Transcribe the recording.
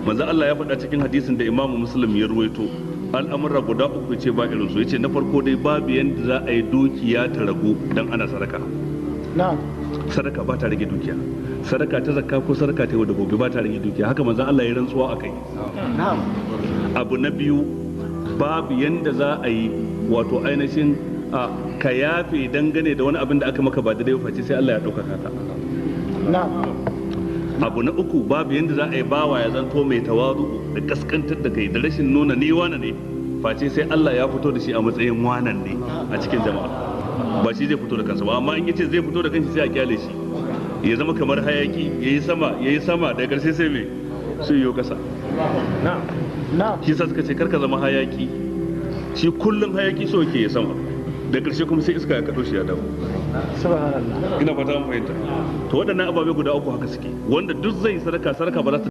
Manzo Allah ya faɗa cikin hadisin da Imam Muslim ya ruwaito, al'amura guda uku ce ba irin su. Yace na farko dai babu yanda za a yi dukiya ta ragu dan ana sadaka. Na'am. Sadaka ba ta rage dukiya. Sadaka ta zakka ko sadaka ta yau da gobe ba ta rage dukiya. Haka manzo Allah ya rantsuwa akai. Na'am. Abu na biyu, babu yanda za a yi wato ainihin ka yafe dangane da wani abin da aka maka ba daidai ba, face sai Allah ya ɗaukaka ka. Na'am. Abu na uku, babu yanda za a yi bawa ya zanto mai tawazu da kaskantar da kai da rashin nuna ni wane ne, face sai Allah ya fito da shi a matsayin wanan ne a cikin jama'a. Ba shi zai fito da kansa ba, amma in yace zai fito da kanshi sai a kyale shi ya zama kamar hayaki, yayi sama yayi sama, daga karshe sai me sai yo kasa. Na'am. Na'am. Shi sa suka ce karka zama hayaki, shi kullum hayaki so yake ya sama, da karshe kuma sai iska ya kaɗo shi ya dawo. Subhanallah. Ina fata mun fahimta. To waɗannan ababe guda uku haka suke, wanda duk zai sadaka, sadaka ba za ta